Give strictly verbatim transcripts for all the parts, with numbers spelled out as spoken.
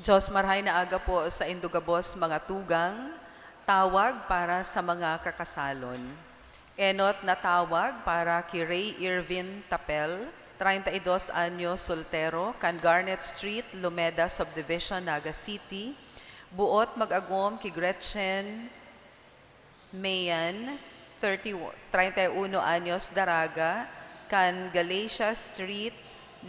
Diyos, marhay na aga po sa indo gabos, mga tugang. Tawag para sa mga kakasalon. Enot na tawag para ki Ray Irvin Tapel, treinta y dos anyos, soltero, kan Garnet Street, Lumeda Subdivision, Naga City. Buot mag-agom ki Gretchen Mayan, thirty, treinta y uno anyos, Daraga, kan Galacia Street,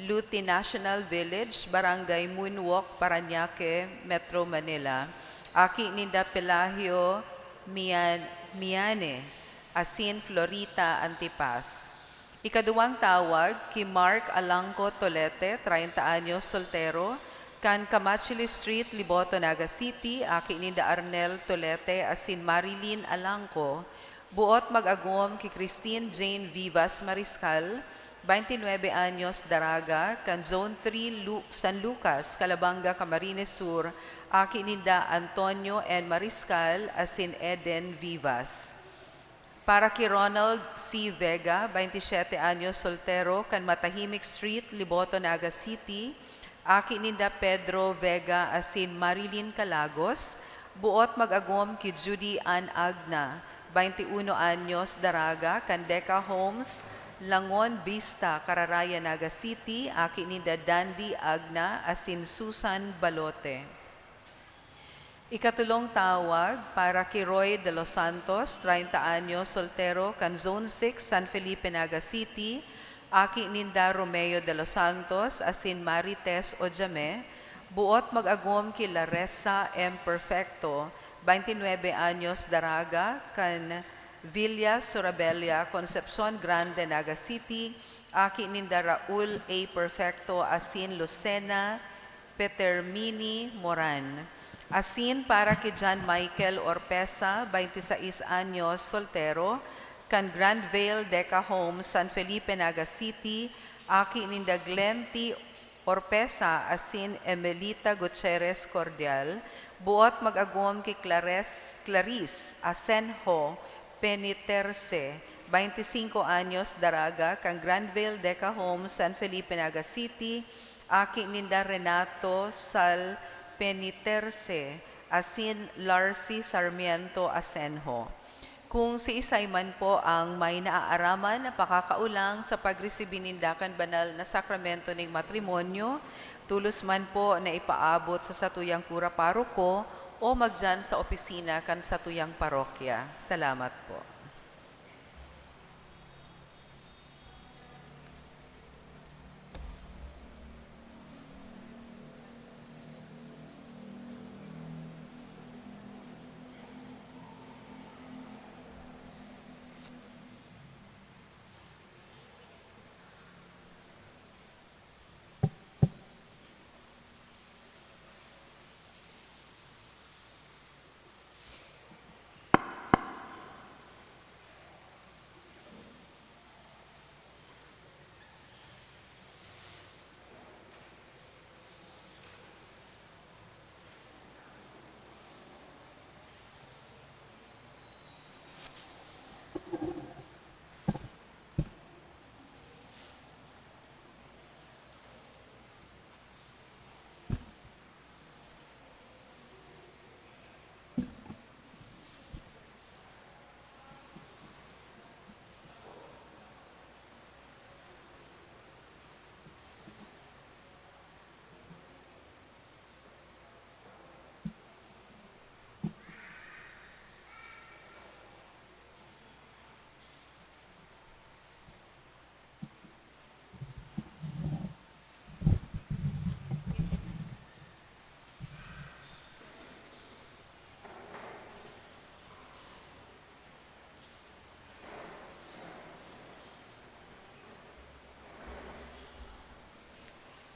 Lute National Village, Barangay Moonwalk, Parañaque, Metro Manila. Aki ninda Pelagio Mian-, Miane, asin Florita Antipas. Ikaduwang tawag, ki Mark Alangco Tolete, treinta anyos, soltero, kan Camachile Street, Liboto, Naga City, aki ninda Arnel Tolete asin Marilyn Alangco. Buot mag-agom ki Christine Jane Vivas Mariscal, twenty nuebe anyos, Daraga, kan Zone three, Lu-, San Lucas, Calabanga, Camarines Sur, aki ninda Antonio N. Mariscal asin Eden Vivas. Para ki Ronald C. Vega, twenty siete anyos, soltero, kan Matahimik Street, Liboto, Naga City, aki ninda Pedro Vega asin Marilyn Calagos, buot mag-agom ki Judy Ann Agna, twenty uno anyos, Daraga, kan Deca Homes, Langon Vista, Cararaya, Naga City, aki ninda Dandy Agna asin Susan Balote. Ikatulong tawag para ki Roy De Los Santos, treinta anyos, soltero, kan Zone six, San Felipe, Naga City, aki ninda Romeo De Los Santos asin Marites Ojame, buot mag-agom ki Larissa M. Perfecto, twenty nuebe anyos, Daraga, kan Villa Sorabella, Concepcion Grande, Naga City, aki ninda Raul A. Perfecto asin Lucena Petermini Moran. Asin para ki John Michael Orpesa, twenty seis anyos, soltero, kan Grand Vale Deca Home, San Felipe, Naga City, aki ninda Glenn T. Orpesa asin Emelita Gutierrez Cordial, buot mag-agom ki Clares-, Clarice Asenjo Peniterse, twenty cinco anyos, Daraga, kan Grand Vale Deca Home, San Felipe, Naga City, aki ninda Renato Sal Peniterse asin Larcy Sarmiento Asenjo. Kung siisay man po ang may naaaraman na pakakaolang sa pagresibi ninda kan banal na sakramento ning matrimonyo, tolos man po na ipaabot sa satuyang kura paroko o magdiyan sa opisina kan satuyang parokya. Salamat po.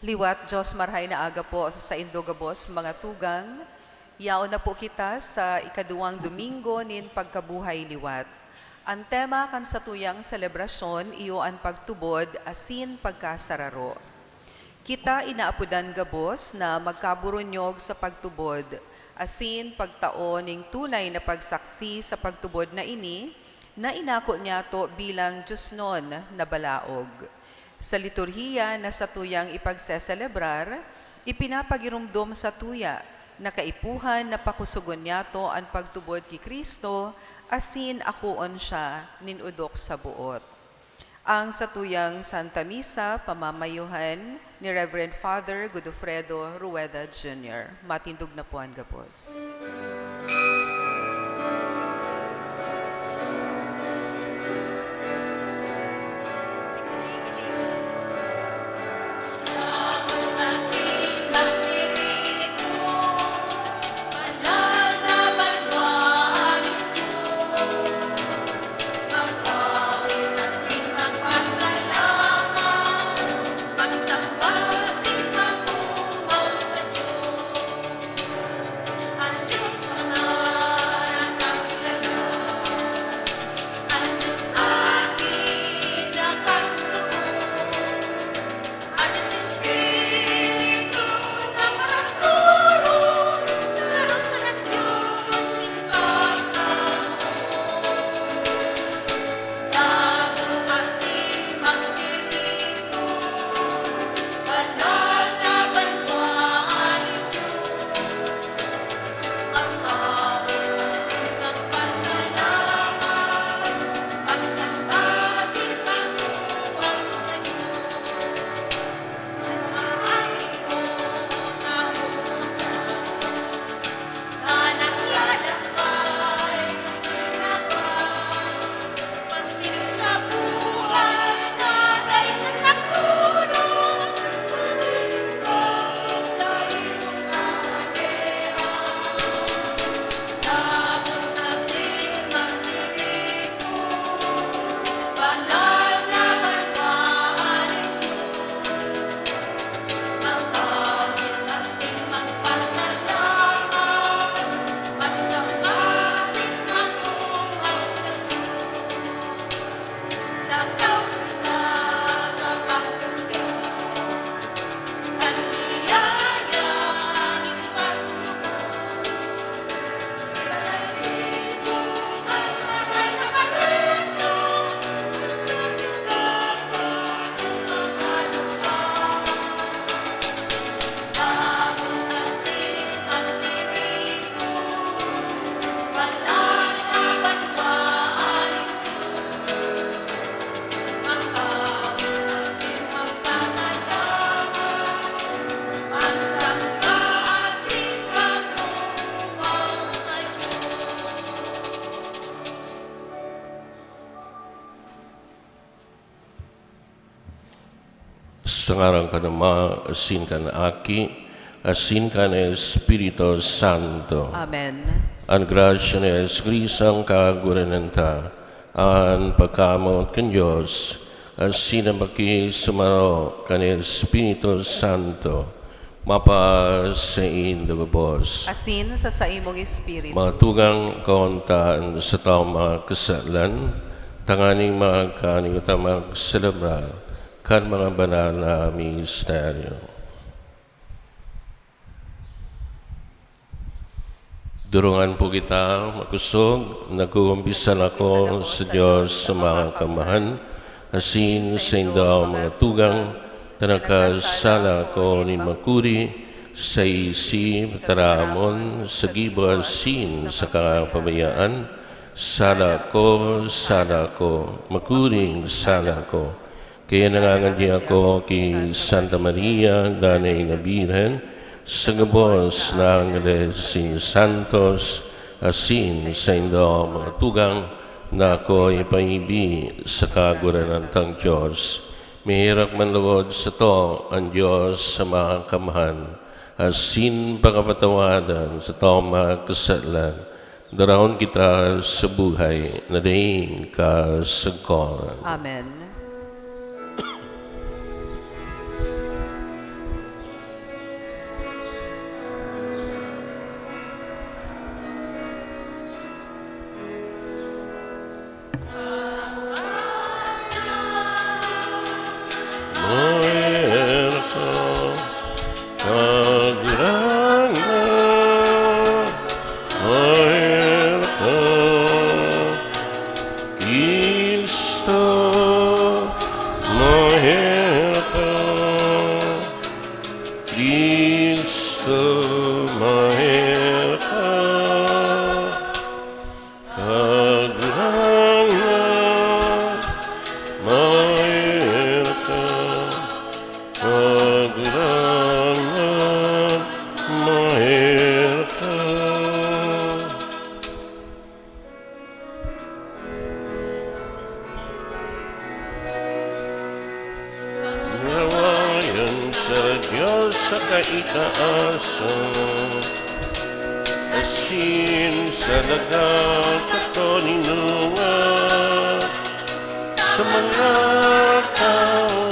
Liwat, Diyos, marhay na aga po sa saindo gabos, mga tugang. Yaon na po kita sa ikaduwang Domingo nin Pagkabuhay Liwat. An tema kan satuyang selebrasyon iyo an pagtubod asin pagkasararo. Kita inaapodan gabos na magkaburunyog sa pagtubod asin pagtao ning tunay na pagsaksi sa pagtubod na ini na inako niyato bilang diosnon na balaog. Sa liturhiya na satuyang ipagseselebrar, Ipinapagiromdom sa tuya na kaipuhan na pakusogon niyato an pagtubod ki Cristo asin akoon siya nin odok sa boot. Ang satuyang Santa Misa, pamamayohan ni Reverend Father Godofredo Rueda Junior. Matindog na po an gabos. Sa ngaran kan Ama, asin kan Aki, asin kan Espiritu Santo. Amen. An grasya ni Jesu-Cristo, an Kagurangnan ta, an pagkamoot kan Dios, asin an pakisumaro kan Espiritu Santo, mapasaindo gabos. Asin sa saimong espiritu. Mga tugang, kaon ta an satong mga kasalan, tanganing magkaigwa ta magselebrar kan mga banal na misteryo. Durungan po kita, makosog. Nag-uumpisal ako sa Dios sa mga kaamahan, asin saindo, mga tugang, ta nagkasala ako nin makuri, sa isip, taramon, sa gibo, asin sa kapabayaan. Sala ko, sala ko, makuring sala ko. Kaya nangangadi ako ki Santa Maria, Danay na Birhen, sa gabos na angeles asin santos, asin saindo, mga tugang, na ako ipaibi sa Kagurangnan tang Dios. Maherak man logod sato an Dios sa mga kaamahan, asin pakapatawadan satong mga kasalan, darahon kita sa buhay na daing kasagkoran. Amen. Maherak ka, Kagurangnan, maherak ka, Cristo, maherak ka, Cristo. Dios sa kaitaasan, asin sa daga patoninongan, sa mga tawo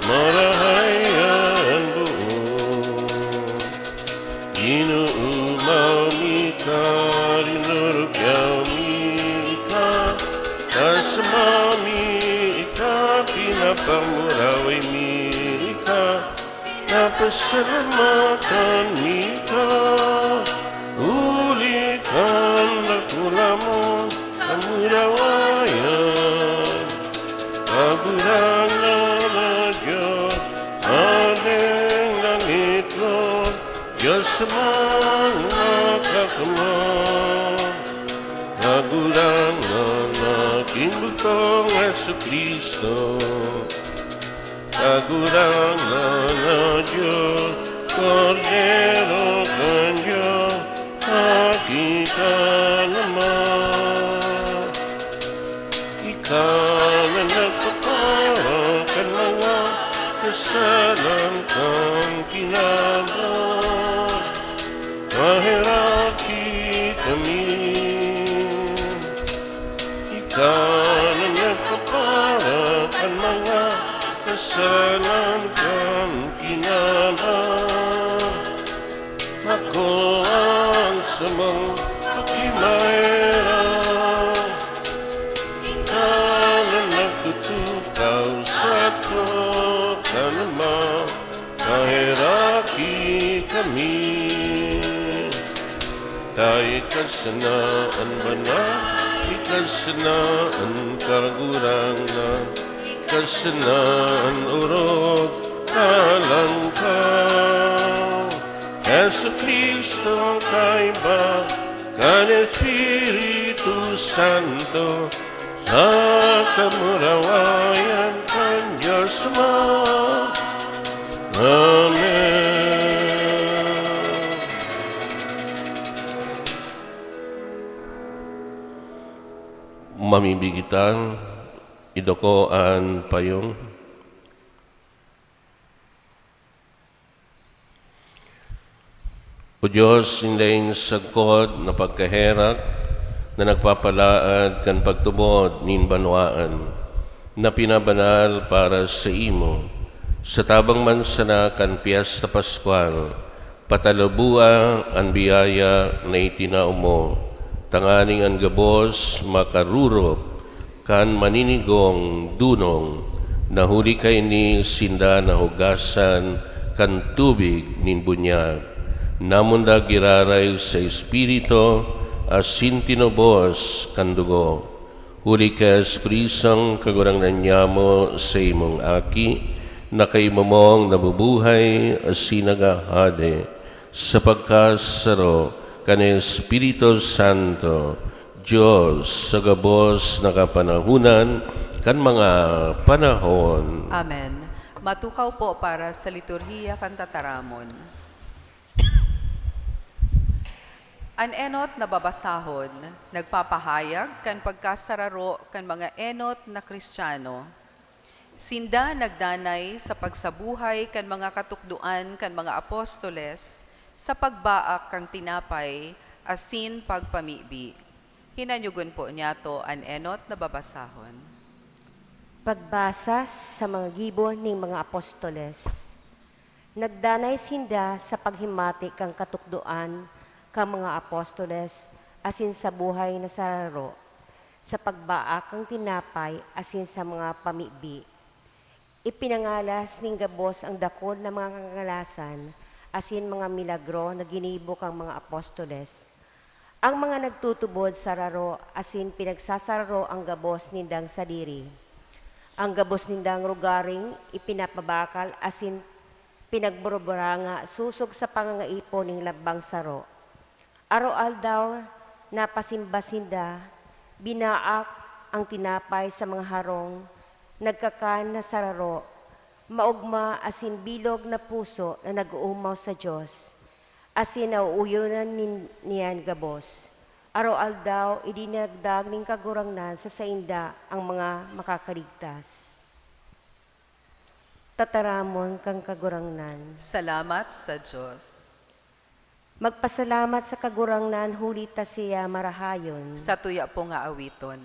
marahay an boot. Ginoo, mami ka, rinurugyaw mi ka, tasama mi ka, pinapamuraway mi ka, napasalamatan mi ka, huli kan dakula mong kamurawayan. Kagurangnan na Dios, Hadeng langit, Lord, Dios sa mga kakamang. Kagurangnan na ginbugtong Jesu-Cristo, Kagurangnan na Dios, Kordero kan Dios, Aki kan Ama. Ika na nagpapara kan mga kasalan kan kinaban, maheraki kami. Ika na nagpapara kan mga kasalan kan kinaban, ako ang samong pakimaherak. Ika na nagtutukaw sato kan Ama, maheraki kami. Ta ika sana an banal, ika sana an kagurangnan, ika sana an orog, talangkaw. Jesu-Cristo, kaiba kan Espiritu Santo, sa kamurawayan kan Dios Ama. Amen. Mamibi kita, idoko an payong. O Dios, nin daing sagkod na pagkaherak na nagpapalaad kan pagtubod nin banwaan na pinabanal para saimo, sa tabang man sana kan Pyesta Paskwal, pataluboa an biyaya na itinao mo, tanganing an gabos makarurop kan maninigong dunong, na huli kaini sinda nahugasan kan tubig nin bunyag, namundag giraray sa Espiritu asin tinubos kan dugo. Huli ki Jesu-Cristong Kagurangnan nyamo, saimong Aki, na kaimo mong nabubuhay asin naghahade sa pagkasaro kan Espiritu Santo, Dios sa gabos na kapanahonan kan mga panahon. Amen. Matukaw po para sa liturhiya kan tataramon. An enot na babasahon nagpapahayag kan pagkasararo kan mga enot na Kristiyano. Sinda nagdanay sa pagsabuhay kan mga katukdoan kan mga apostoles sa pagbaak kan tinapay asin pagpamibi. Hinanyogon po niyato an enot na babasahon. Pagbasa sa mga gibo ning mga apostoles. Nagdanay sinda sa paghimati kan katukdoan kan mga apostoles asin sa buhay na sararo, sa pagbaak kan tinapay asin sa mga pamibi. Ipinangalas nin gabos ang dakul na mga kangalasan asin mga milagro na ginibo kan mga apostoles. Ang mga nagtutubod sararo asin pinagsasararo ang gabos nindang sadiri. Ang gabos nindang rogaring ipinapabakal asin pinagburuburanga sosog sa pangangaipo nin lambang saro. Araw-aldaw, napasimba sinda, binaak ang tinapay sa mga harong, nagkakan na sararo, maogma asin bilog na puso na nag-oomaw sa Dios, asin nauuyonan nin-, niyan gabos. Araw-aldaw, idinagdag nin Kagurangnan sa sainda ang mga makakaligtas. Tataramon kan Kagurangnan. Salamat sa Dios. Magpasalamat sa Kagurangnan, huli ta siya marahayon. Satuya po nga awiton.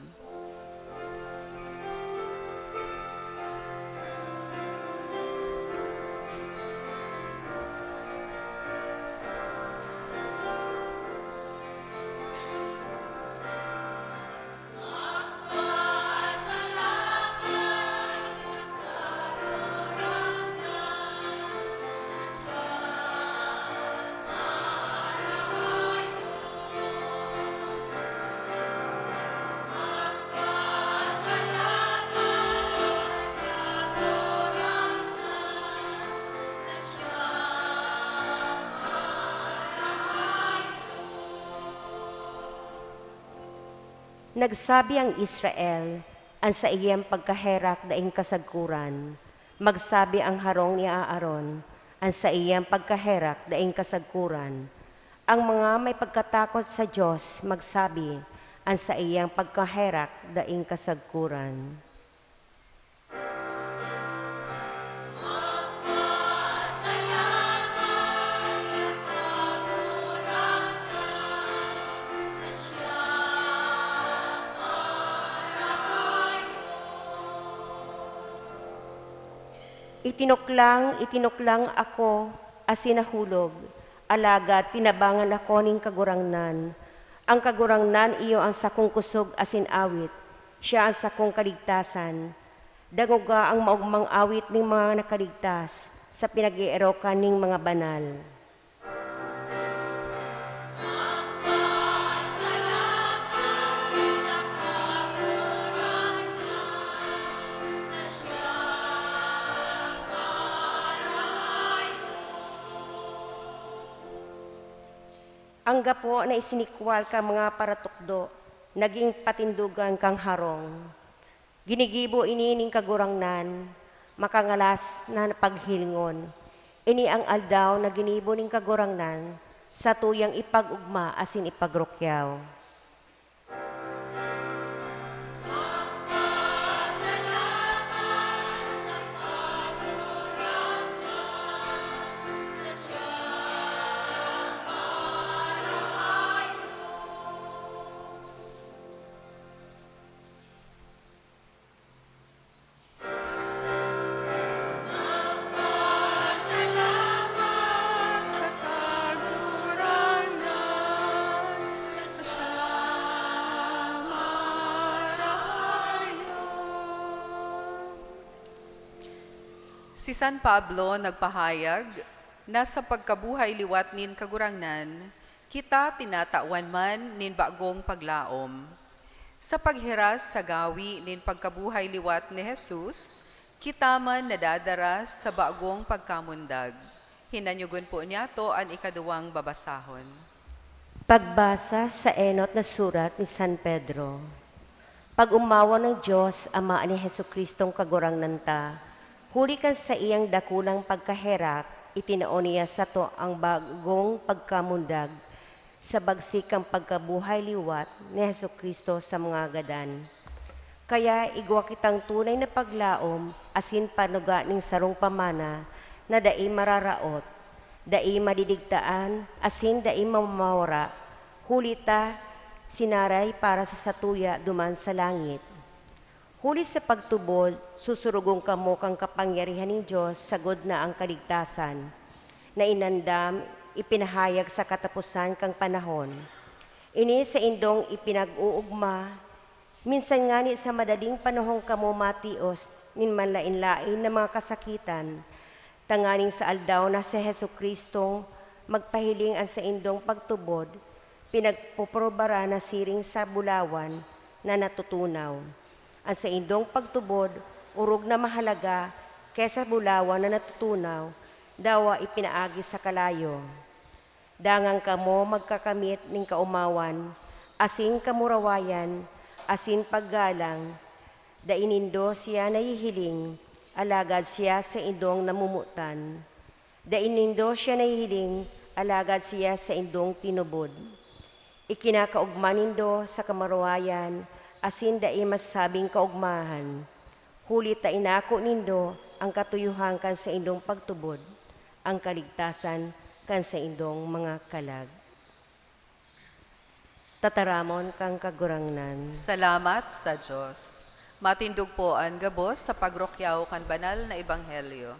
Nagsabi ang Israel, "An saiyang pagkaherak daing kasagkoran." Magsabi ang harong ni Aaron, "An saiyang pagkaherak daing kasagkoran." Ang mga may pagkatakot sa Dios magsabi, "An saiyang pagkaherak daing kasagkoran." Itinuklang, itinuklang ako asin nahulog, alagad tinabangan ako nin Kagurangnan. An Kagurangnan iyo an sakong kusog asin awit, siya an sakong kaligtasan. Dangoga an maogmang awit nin mga nakaligtas sa pinag-eerokan nin mga banal. Ang gapo na isinikwal kan mga paratukdo nagin patindogan kan harong. Ginigibo ini nin Kagurangnan, makangalas na paghilingon. Ini an aldaw na ginibo nin Kagurangnan, satuyang ipag-ogma asin ipagrukyaw. Si San Pablo nagpahayag na sa pagkabuhay liwat nin Kagurangnan, kita tinatawan man nin bagong paglaom. Sa paghiras sa gawi nin pagkabuhay liwat ni Jesus, kita man nadadara sa bagong pagkamundag. Hinanyogon po niyato an ikaduwang babasahon. Pagbasa sa enot na surat ni San Pedro. Pag-omawan nin Dios Ama ni Jesu-Cristong Kagurangnan ta, huli kan saiyang dakulang pagkaherak, itinao niya sato ang bagong pagkamundag, sa bagsik kan pagkabuhay liwat ni Jesu-Cristo sa mga gadan. Kaya igwa kitang tunay na paglaom asin panuga nin sarong pamana na dai mararaot, dai madidigtaan, asin dai mamawara, huli ta sinaray para sa satuya duman sa langit. Huli sa pagtubod, susurugon kamo kan kapangyarihan nin Dios sagkod na an kaligtasan, na inandam, ipinahayag sa kataposan kan panahon. Ini saindong ipinag-oogma, minsan ngani sa madaling panahon kamo matios nin manlaen-laen na mga kasakitan, tanganing sa aldaw na si Jesu-Cristong magpahiling an saindong pagtubod, pinagpoprobaran na siring sa bulawan na natutunaw. An saindong pagtubod orog na mahalaga ki sa bulawan na natutunaw, dawa ipinaagi sa kalayo. Dangan kamo magkakamit nin kaomawan, asin kamurawayan, asin paggalang. Dai nindo siya nahihiling, alagad siya saindong namomotan. Dai nindo siya nahihiling, alagad siya saindong tinubod. Ikinakaogma nindo sa kamurawayan, asin dai masasabing kaogmahan. Huli ta inako nindo ang katuyohan kan saindong pagtubod, ang kaligtasan kan saindong mga kalag. Tataramon kan Kagurangnan. Salamat sa Dios. Matindog po an gabos sa pagrukyaw kan banal na ebanghelyo.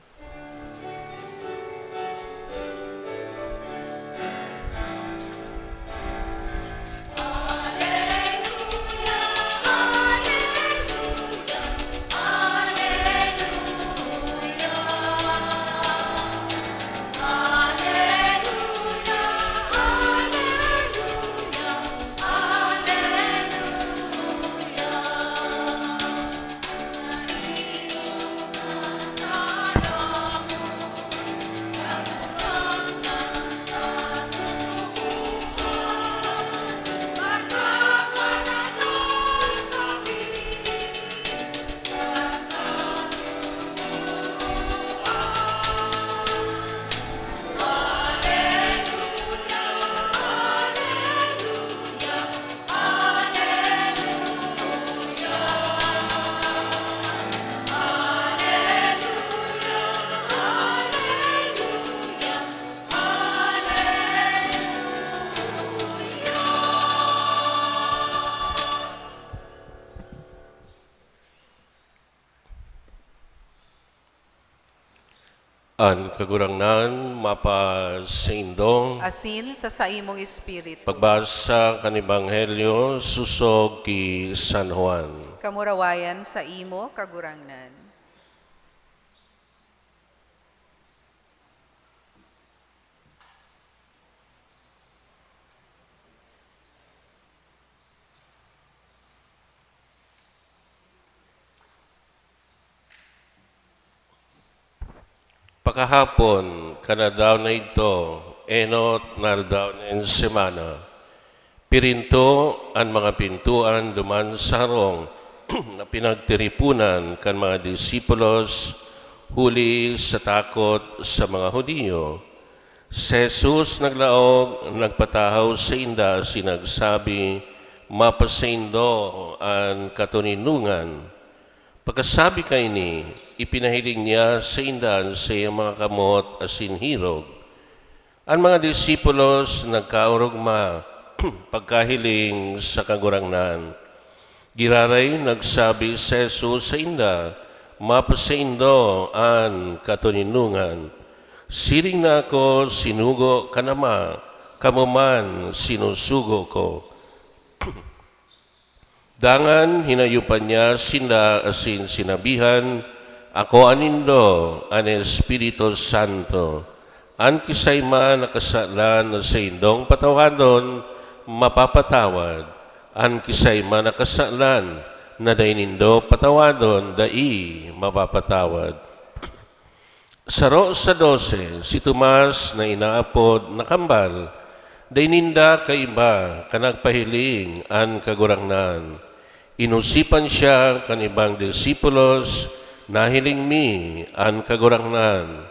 An Kagurangnan mapasaindo. Asin sa saimong espiritu. Pagbasa kan Ebanghelyo sosog ki San Juan. Kamurawayan saimo, Kagurangnan. Pakahapon kan aldaw na idto, enot na aldaw nin semana, pirinto an mga pintoan duman sa harong na pinagtiriponan kan mga disipulos huli sa takot sa mga Judio. Si Jesus naglaog, nagpatahaw sainda asin nagsabi, "Mapasaindo an katoninongan." Pagkasabi kaini, ipinahiling niya sainda an saiyang mga kamot asin hirog. An mga disipulos nagkaorogma pagkahiling sa Kagurangnan. Giraray nagsabi si Jesus sainda, "Mapasaindo an katoninongan. Siring na ako sinugo kan Ama, kamo man sinusugo ko." Dangan hinayupan niya sinda asin sinabihan, "Akoa nindo an Espiritu Santo. An kisay man na kasalan na saindong patawadon, mapapatawad. An kisay man na kasalan na dai nindo patawadon, dai mapapatawad." Saro sa dose, si Tomas na inaapod na Kambal. Dai ninda kaiba kan nagpahiling an Kagurangnan. Inosipan siya kan ibang disipulos, "Nahiling mi an Kagurangnan."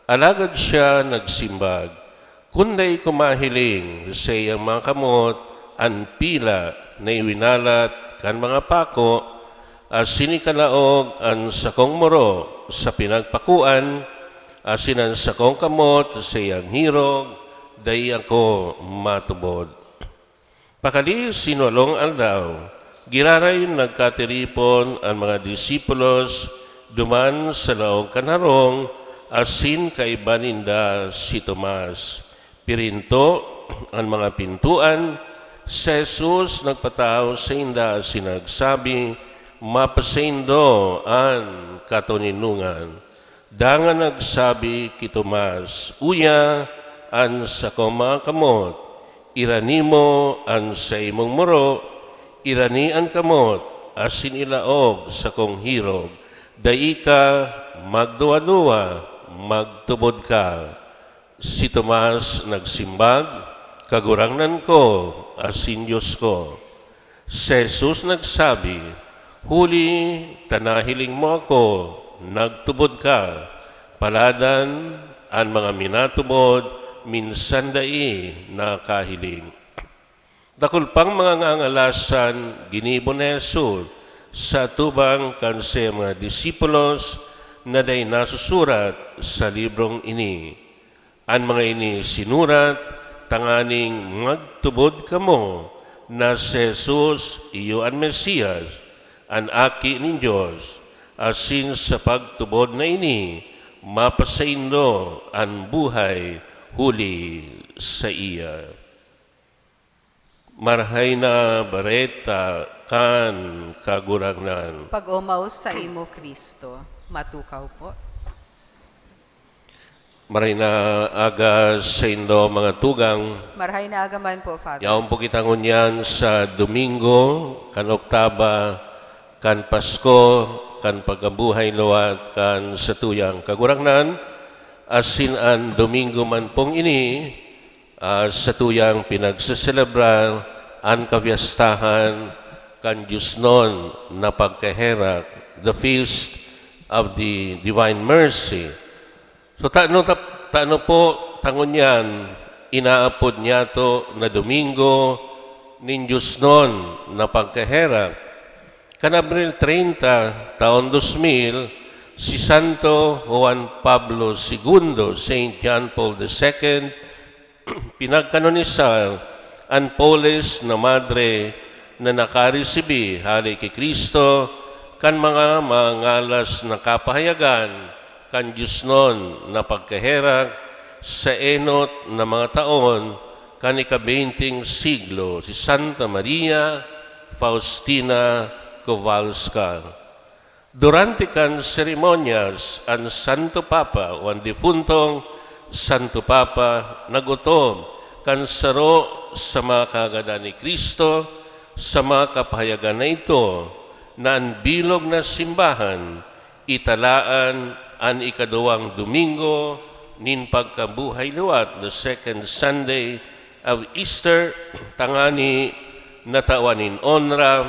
Alagad siya nagsimbag, "Kun dai ko mahiling sa saiyang mga kamot an pila na iwinalat kan mga pako, asin ikalaog an sakong moro sa pinagpakoan, asin an sakong kamot sa saiyang hirog, dai ako matubod." Pakali sin walong aldaw, giraray nagkatiripon an mga disipulos duman sa laog kan harong, asin kaiba ninda si Tomas. Pirinto an mga pintoan, si Jesus nagpatahaw sainda asin nagsabi, "Mapasaindo an katoninongan." Dangan nagsabi ki Tomas, "Uya an sakong mga kamot, irani mo an saimong moro, irani an kamot, asin ilaog sakong hirog. Dai ka magduwa-duwa, magtubod ka." Si Tomas nagsimbag, "Kagurangnan ko asin Dios ko." Si Jesus nagsabi, "Huli ta nahiling mo ako, nagtubod ka. Paladan an mga minatubod, minsan dai nakahiling." Dakul pang mga ngangalasan ginibo ni Jesus sa atubang kan saiyang mga disipulos, na dai nasusurat sa librong ini. An mga ini sinurat tanganing magtubod kamo na si Jesus iyo an Mesias, an Aki nin Dios, asin sa pagtubod na ini, mapasaindo an buhay huli saiya. Marahay na Bareta kan Kagurangnan. Pag-omaw saimo, Cristo. Matukaw po. Marahay na aga saindo, mga tugang. Marahay na aga man po, Father. Yaon po kita ngunyan sa Domingo kan Oktaba kan Pasko, kan pagkabuhay liwat kan satuyang Kagurangnan, asin an Domingo man pong ini, ah, satuyang pinagseselebrar an kapyestahan kan diosnon na pagkaherak, the Feast of the Divine Mercy. So, tano ta-, tano po ta ngunyan inaapod niyato na Domingo nin diosnon na pagkaherak? Kan Abril treinta, taon dos mil, si Santo Juan Pablo Segundo, Saint John Paul the Second, pinagkanonisar an Polis na Madre na nakaresibi hale ki Cristo kan mga mangangalas na kapahayagan kan diosnon na pagkaherak sa enot na mga taon kan ika-benteng siglo, si Santa Maria Faustina Kowalska. Durante kan seremonyas, an Santo Papa o an defuntong Santo Papa nag-otob kan saro sa mga kagadan ni Cristo sa mga kapahayagan na ito, na an bilog na simbahan italaan an ikaduwang Domingo nin pagkabuhay liwat, the second Sunday of Easter, tangani na tawan nin onra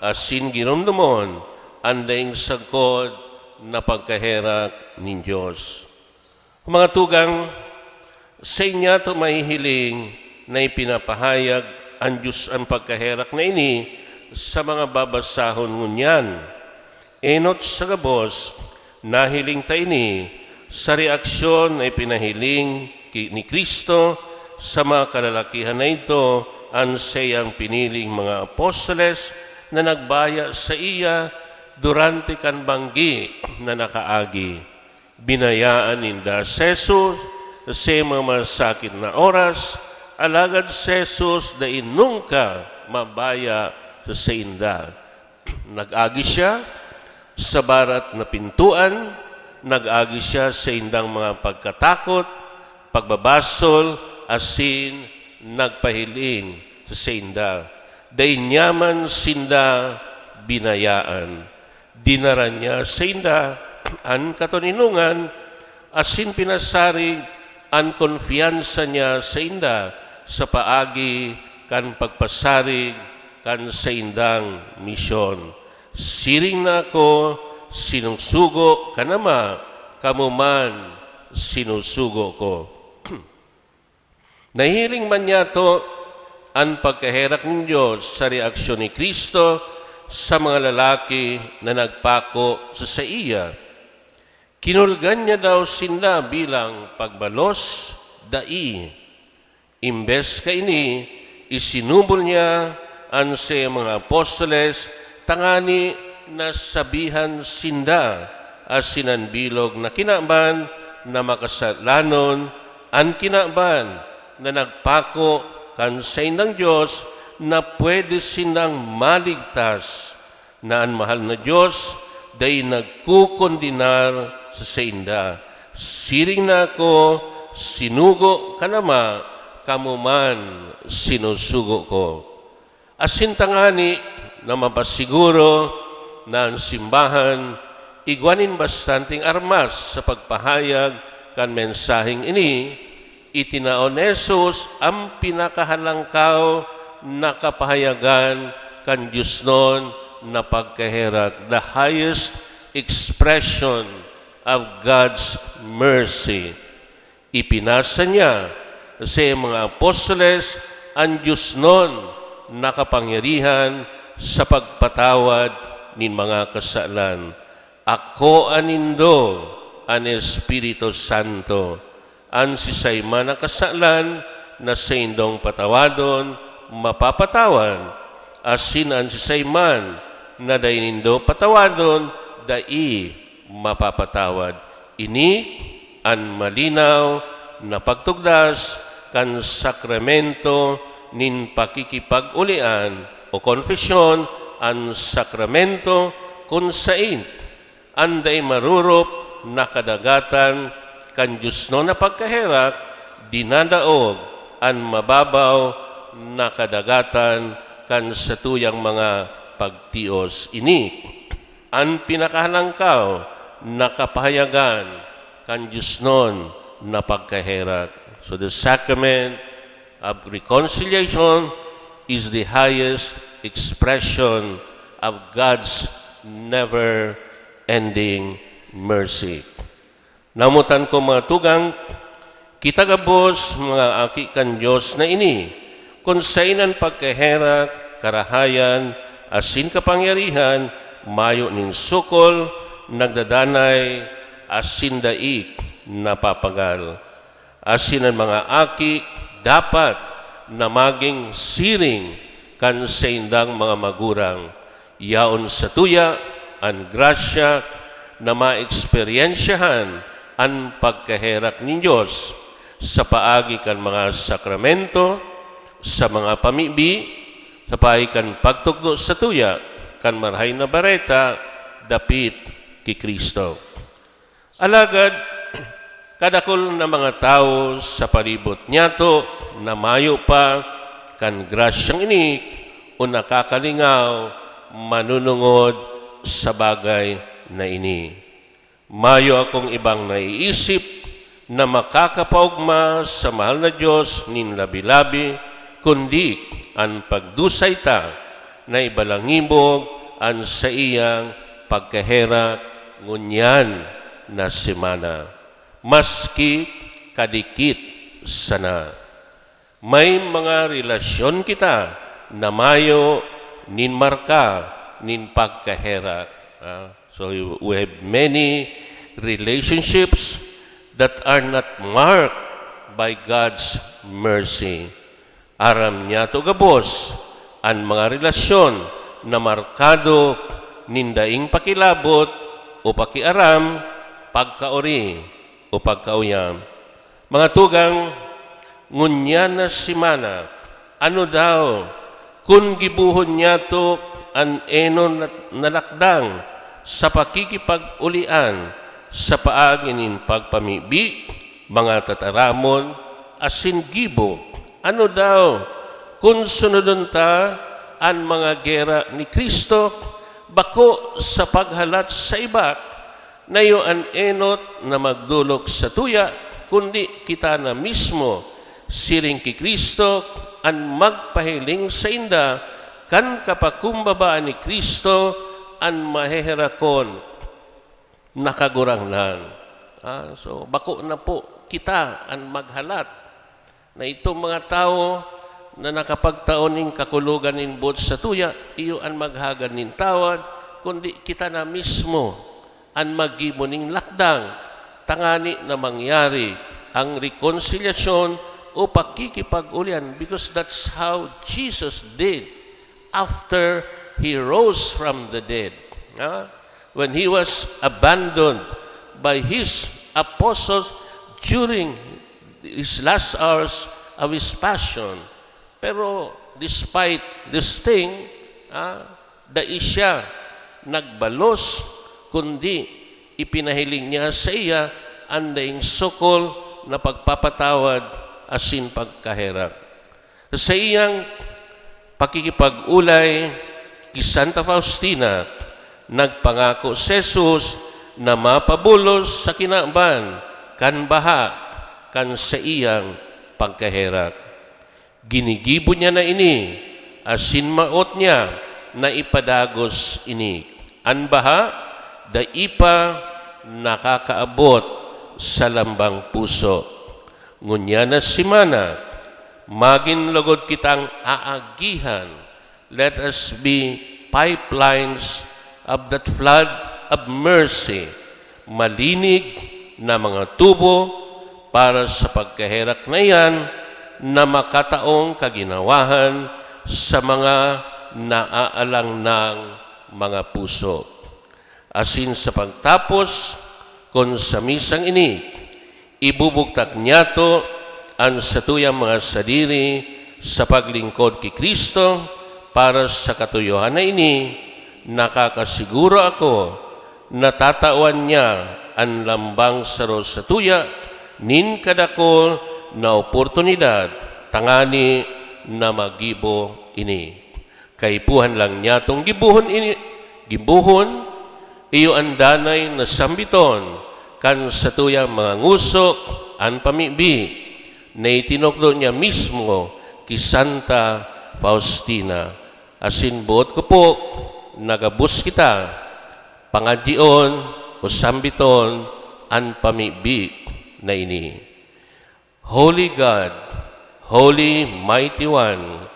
asin giromdomon an daing sagkod na pagkaherak nin Dios. Mga tugang, sa inyato mahihiling na ipinapahayag an Dios an pagkaherak na ini sa mga babasahon ngunyan. Enot sa gabos, nahiling ta ini sa reaksyon na ipinahiling ki-, ni Cristo sa mga kalalakihan na ito, an saiyang piniling mga apostoles na nagbaya saiya durante kan banggi na nakaagi. Binayaan ninda si Jesus sa mga masakit na oras, alagad si Jesus dai nunka mabaya sa sainda. Nag-agi siya sa barat na pintoan, nag-agi siya sa indang mga pagkatakot, pagbabasol, asin nagpahiling sa sainda. Dai niya man sinda binayaan. Dinara niya sainda an katoninongan asin pinasarig an konfiyansa niya sainda sa paagi kan pagpasarig kan saindang misyon. Siring na ako sinusugo kan Ama, kamo man sinusugo ko. Nahiling man niyato an pagkaherak nin Dios sa reaksyon ni Cristo sa mga lalaki na nagpako sa saiya. Kinulgan niya daw sinda bilang pagbalos? Dai. Imbes kaini, isinubol niya an saiyang mga apostoles tangani na sabihan sinda asin an bilog na kinaban na makasalanon, an kinaban na nagpako kan saindang Dios na pwede sindang maligtas, na an mahal na Dios dai nagkokondenar sa sainda. Siring na ako sinugo kan Ama, kamo man sinusugo ko. Asin tangani na mapasiguro na an simbahan igwa nin bastanteng armas sa pagpahayag kan mensaheng ini, itinao ni Jesus an pinakahalangkaw na kapahayagan kan diosnon na pagkaherak, the highest expression of God's mercy. Ipinasa niya sa mga apostoles an diosnon na kapangyarihan sa pagpatawad nin mga kasalan. Akoa nindo an Espiritu Santo. An siisay man na kasalan na saindong patawadon, mapapatawad, asin an siisay man na dai nindo patawadon, dai mapapatawad. Ini an malinaw na pagtugdas kan sakramento nin pakikipag-ulian o konfesyon, an sakramento kun saen an dai marorop na kadagatan kan diosnon na pagkaherak, dinadaog an mababaw na kadagatan kan satuyang mga pagtios. Ini an pinakahalangkaw na kapahayagan kan diosnon na pagkaherak. So the sacrament of reconciliation is the highest expression of God's never-ending mercy. Namotan ko, mga tugang, kita gabos, mga aki kan Dios na ini, kun saen an pagkaherak, karahayan, asin kapangyarihan mayo nin sukol, nagdadanay, asin dai napapagal. Asin an mga aki dapat na magin siring kan saindang mga magurang. Yaon satuya an grasya na maeksperyensyahan an pagkaherak nin Dios sa paagi kan mga sakramento, sa mga pamibi, sa paagi kan pagtukdo satuya kan Marahay na Bareta dapit ki Cristo. Alagad, kadakul na mga tawo sa palibot niyato na mayo pa kan grasyang ini o nakakalingaw manunungod sa bagay na ini. Mayo akong ibang naiisip na makakapaogma sa mahal na Dios nin labi-labi, kundi an pagdusay ta na ibalangibog an saiyang pagkaherak ngunyan na semana, maski kadikit sana. May mga relasyon kita na mayo nin marka nin pagkaherak. Ah, so, we have many relationships that are not marked by God's mercy. Aram niyato gabos an mga relasyon na markado nin daing pakilabot o pakiaram, pagkaori o pagkauyam. Mga tugang, ngunyan na semana, ano daw kun gibohon niyato an enon na, na lakdang sa pakikipag-ulian sa paagi nin pagpamibi, mga tataramon, asin gibo? Ano daw kun sunodon ta an mga gera ni Cristo, bako sa paghalat sa iba, na iyo an enot na magdolok satuya, kundi kita na mismo, siring ki Cristo, an magpahiling sainda kan kapakumbabaan ni Cristo an maheherakon na Kagurangnan. Ah, so, bako na po kita an maghalat na itong mga tawo na nakapagtao nin kakulogan nin boot satuya, iyo an maghagad nin tawad, kundi kita na mismo an maggibo nin lakdang, tangani na mangyari ang rekonsilyasyon o pakikipag-ulian, because that's how Jesus did after he rose from the dead. Ah, when he was abandoned by his apostles during his last hours of his passion. Pero despite this thing, ah, dai siya nagbalos, kundi ipinahiling niya saiya an daing sukol na pagpapatawad asin pagkaherak. Sa saiyang pakikipag-olay ki Santa Faustina, nagpangako si Jesus na mapabulos sa kinaban kan baha kan saiyang pagkaherak. Ginigibo niya na ini, asin maot niya na ipadagos ini. An baha dai pa nakakaabot sa lambang puso. Ngunyan na semana, magin logod kitang aagihan. Let us be pipelines of that flood Have mercy, malinig na mga tubo, para sa pagkaherak na iyan na makataong kaginawahan sa mga naaalang ng mga puso. Asin sa pagtapos, kun sa misang ini, ibubugtak niyato an satuyang mga sadiri sa paglingkod ki Cristo para sa katuyohan na ini, nakakasiguro ako na tatawan niya an lambang saro satuya nin kadakul na oportunidad tangani na magibo ini. Kaipuhan lang niyatong gibohon ini, gibohon, iyo an danay na sambiton kan satuyang mga ngusok an pamibi na itinukdo niya mismo ki Santa Faustina. Asin boot ko po na gabos kita pangadyion o sambiton an pamibi na ini. Holy God, Holy Mighty One,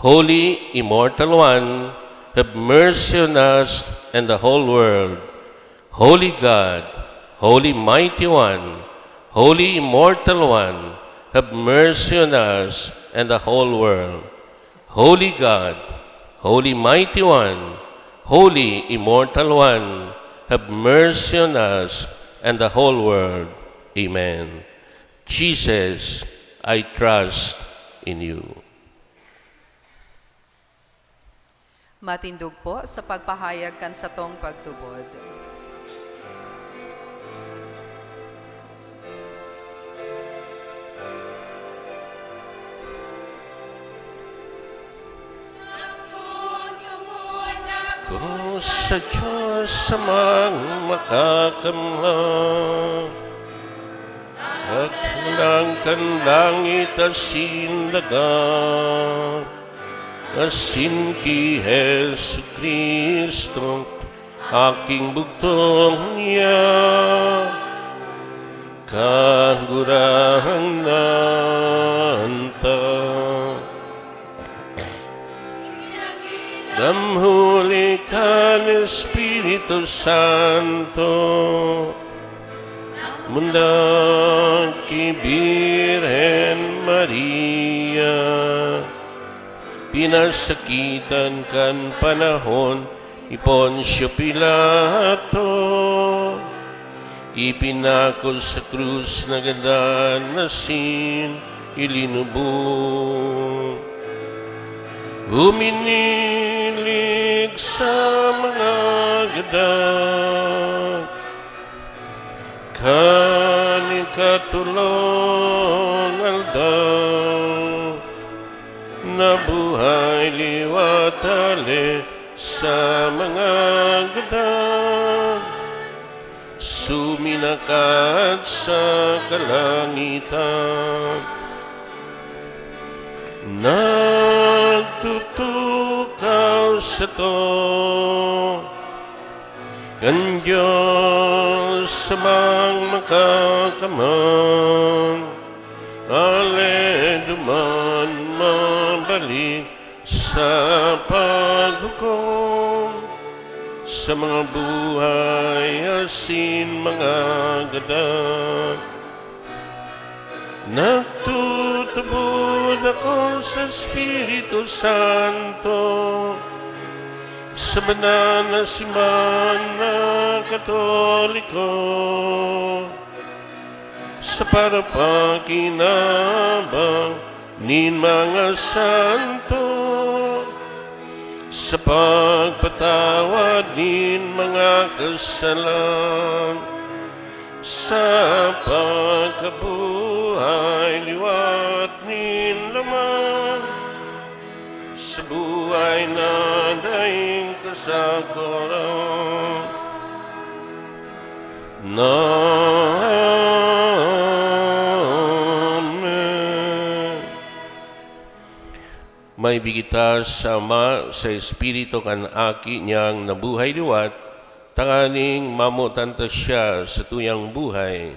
Holy Immortal One, have mercy on us and the whole world. Holy God, Holy Mighty One, Holy Immortal One, have mercy on us and the whole world. Holy God, Holy Mighty One, Holy Immortal One, have mercy on us and the whole world. Amen. Jesus, I trust in you. Matindog po sa pagpahayag kan satong pagtubod. Ko sa Diyos Amang Makakamhan, Agpang kan langit asin daga, asin ki Jesu-Cristo, Aking bugtong niya, Kagurangnan ta. Damhuli kan Espiritu Santo, mundag ki Birhen Maria, pinasakitan kan panahon ni Poncio Pilato, ipinako sa krus, nagadan asin ilinubong. Uminilig sa mga gadan. Kan ikatolong aldaw, nabuhay liwat hale sa mga gadan, suminakat sa kalangitan. Nagtutukaw sato kan Dios Amang Makakamhan, ale duman mabalik sa paghukom sa mga buhay asin mga gadan. Nagtutubod ako sa Espiritu Santo, sa banal na simbahan na Katoliko, sa parapakinabang nin mga santo, sa pagpatawad nin mga kasalan, sa pagkabuhay liwat nin laman, sa buhay na daing kasakoran. Amen. Maibig kita sa Ama, sa Espiritu kan Aki niyang nabuhay liwat, tanganing mamotan ta siya sa tuyang buhay.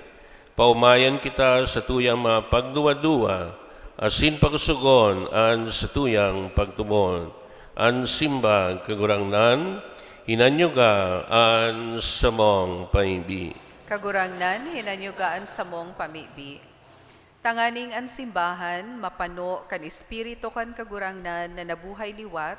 Paomayan kita sa tuyang mga pagduwa-duwa, asin pakosogon an sa tuyang pagtubod. An simbag, Kagurangnan, Hinanyuga an samong pamibi. Kagurangnan, hinanyuga an samong pamibi. Tanganing an simbahan mapano kan Espiritu kan Kagurangnan na nabuhay liwat,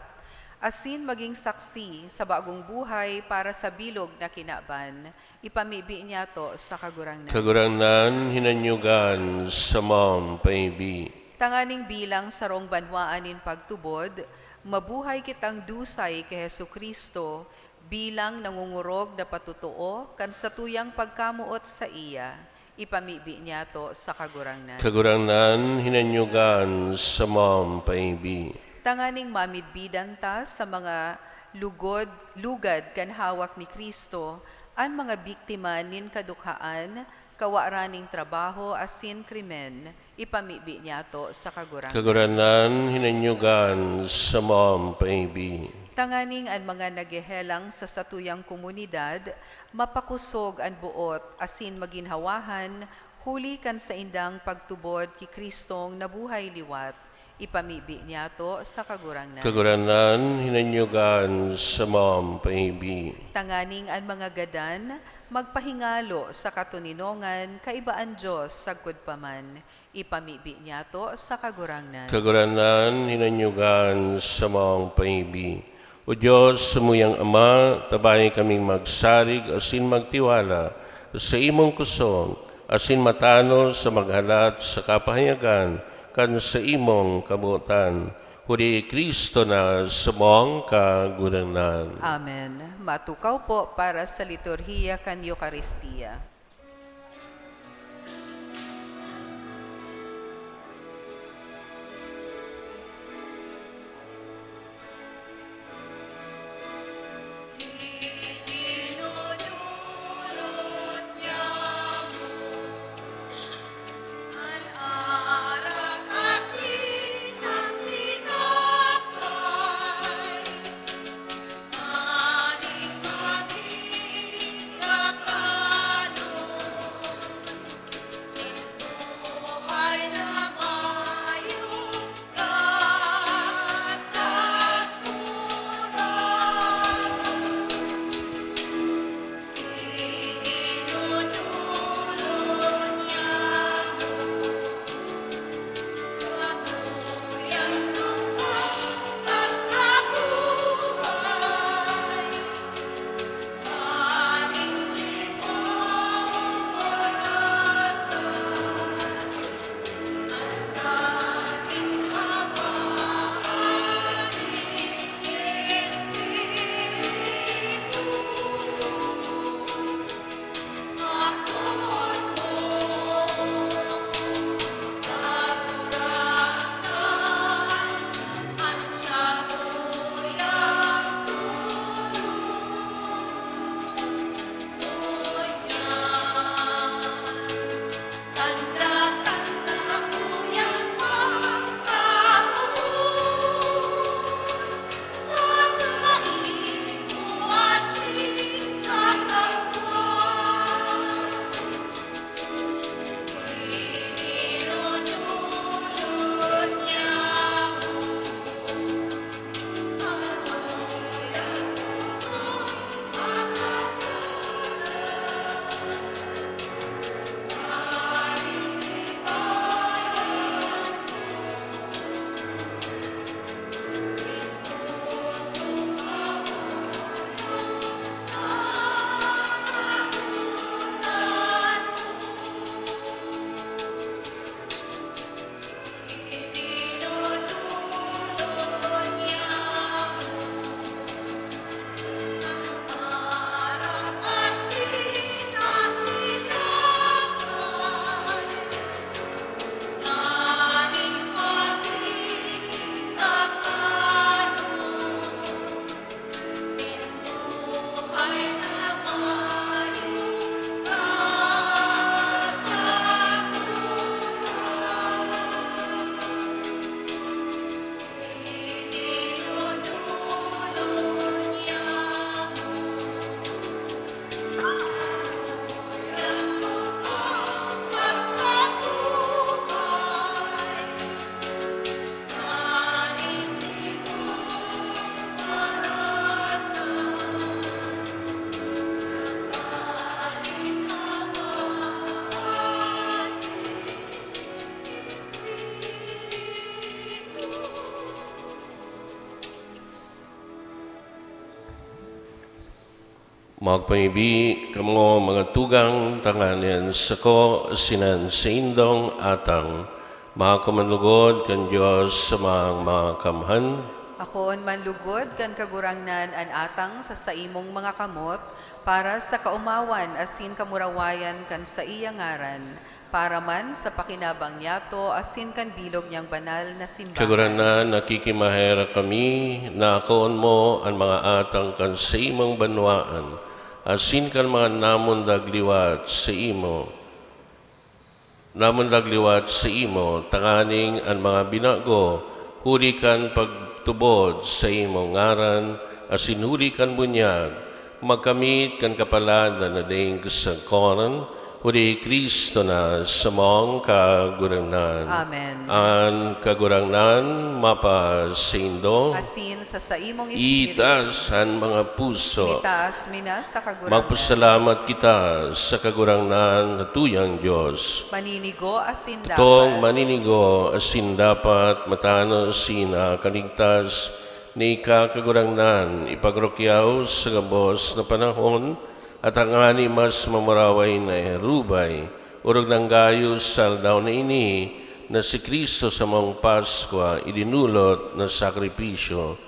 asin magin saksi sa bagong buhay para sa bilog na kinaban, ipamibi niyato sa Kagurangnan. Kagurangnan, hinanyugan samong pamibi. Tanganing bilang sarong banwaan nin pagtubod, mabuhay kitang dusay ki Jesu-Cristo bilang nangongorog na patotoo kan satuyang pagkamoot saiya, ipamibi niyato sa Kagurangnan. Kagurangnan, hinanyugan samong pamibi. Tanganing mamidbidan ta sa mga lugod, lugad kan hawak ni Cristo, an mga biktima nin kadukhaan, kawaran nin trabaho asin krimen, ipamibi niyato sa Kagurangnan. Kagurangnan, hinanyugan samong pamibi. Tanganing an mga naghehelang sa satuyang komunidad, mapakosog an boot asin maginhawahan huli kan saindang pagtubod ki Cristong nabuhay liwat, ipamibi niyato sa Kagurangnan. Kagurangnan, hinanyugan samong pamibi. Tanganing an mga gadan magpahingalo sa katoninongan kaiba an Dios sagkod pa man, ipamibi niyato sa Kagurangnan. Kagurangnan, hinanyugan samong pamibi. O Dios, samuyang Ama, tabae kaming magsarig asin magtiwala sa imong kusog, asin matanos sa maghalat sa kapahayagan kan saimong kabotan. Huli ki Cristo na samong Kagurangnan. Amen. Matukaw po para sa liturhiya kan Eukaristia. Magpamibi kamo, mga tugang, tanganing an sako asin an saindong atang makumanlugod kan Dios sa mga makamhan. Akoon manlugod kan Kagurangnan an atang sa saimong mga kamot, para sa kaomawan asin kamurawayan kan saiyang ngaran, para man sa pakinabang niyato asin kan bilog niyang banal na simbahan. Kagurangnan, nakikimaherak kami na akoon mo an mga atang kan saimong banwaan asin kan mga namundag liwat saimo. Namundag liwat saimo, tanganing an mga binago, huli kan pagtubod sa imong ngaran, asin huli kan bunyag, magkamit kan kapaladan na daing kasagkoran, huli hi Cristo na samong Kagurangnan. Amen. An Kagurangnan mapasaindo. Asin sa saimong espiritu. Itaas an mga puso. Itaas mi na sa Kagurangnan. Magpasalamat kita sa Kagurangnan na tuyang Dios. Maninigo asin dapat. Totong maninigo asin dapat, matanos asin nakakaligtas, na ika, Kagurangnan, ipagrukyaw sa gabos na panahon, at tangani mas mamuraway na irubay, orog nanggayo sa aldaw na ini, na si Cristo samong Paskwa idinolot na sakripisyo.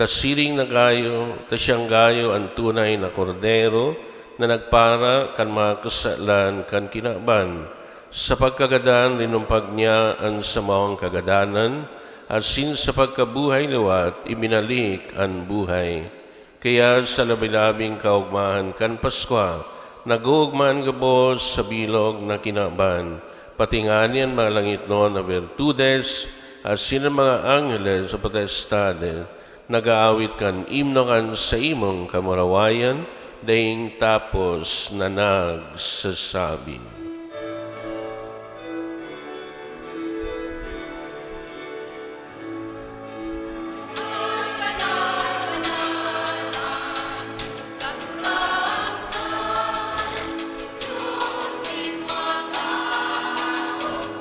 Ta siring na gayo, ta siyang gayo an tunay na Kordero na nagpara kan mga kasalan kan kinaban. Sa pagkagadan, linumpag niya an samong kagadanan, asin sa pagkabuhay liwat, ibinalik an buhay. Kaya sa labi-labing kaogmahan kan Paskwa, nag-oogma an gabos sa bilog na kinaban, pati ngani an mga langitnon na bertudes, asin an mga angheles o potestades, nag-aawit kan imno kan saimong kamurawayan, daing tapos na nagsasabi.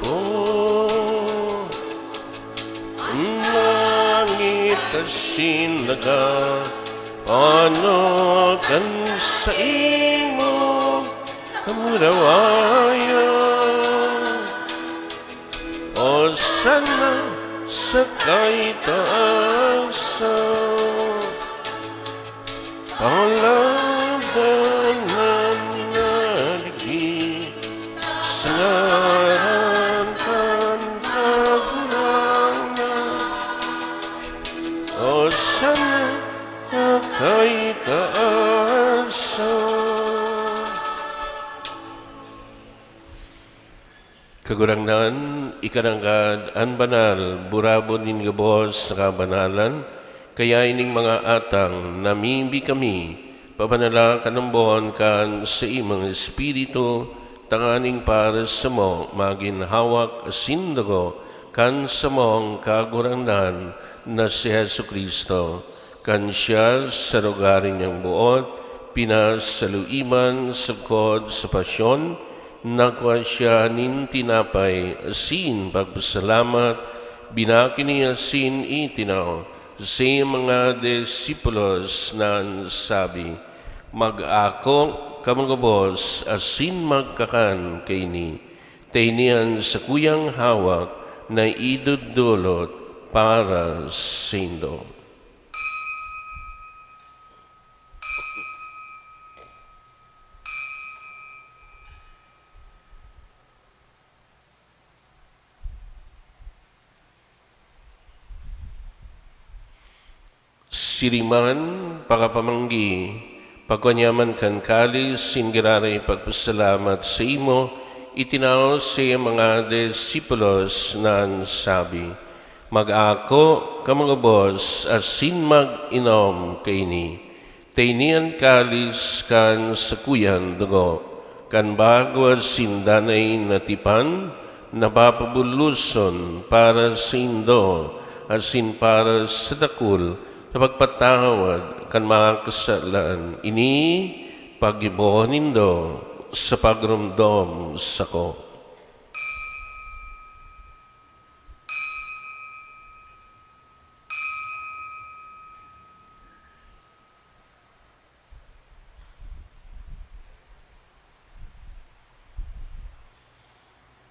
Apo, an langit asin daga, ano kan saimo kamurawayan. Hosanna sa kaitaasan. Palabanan na digdi sa ngaran kan Kagurangnan. Hosanna sa kaitaasan. Kagurangnan, ika nanggad an banal, burabod nin gabos na kabanalan, kaya ining mga atang namibi kami, pabanala ka namboon kan saimong Espiritu, tanganing para samo magin hawak asin dugo kan samong Kagurangnan na si Jesu-Cristo. Kan siya sa lugarin niyang boot, pinasaluiban sagkod sa pasyon, nagkua siya nin tinapay asin pagpasalamat, binaki niya asin itinao sa mga disipulos na sabi, "Mag-ako kamo gabos asin magkakan kaini, ta ini an sakuyang hawak na idodolot para saindo." Siring man, pakapamanggi, pagkua niya man kan kalis, asin giraray pagpasalamat saimo, itinao sa mga disipulos na sabi, "Mag-ako kamo gabos asin mag-inom kaini, ta ini an kalis kan sakuyang dugo, kan bago asin danay na tipan, na papabuloson para saindo asin para sa dakul sa pagpatawad kan mga kasalan. Ini paggibo nindo sa pagromdom sako."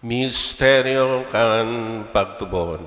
Misteryo kan pagtubod.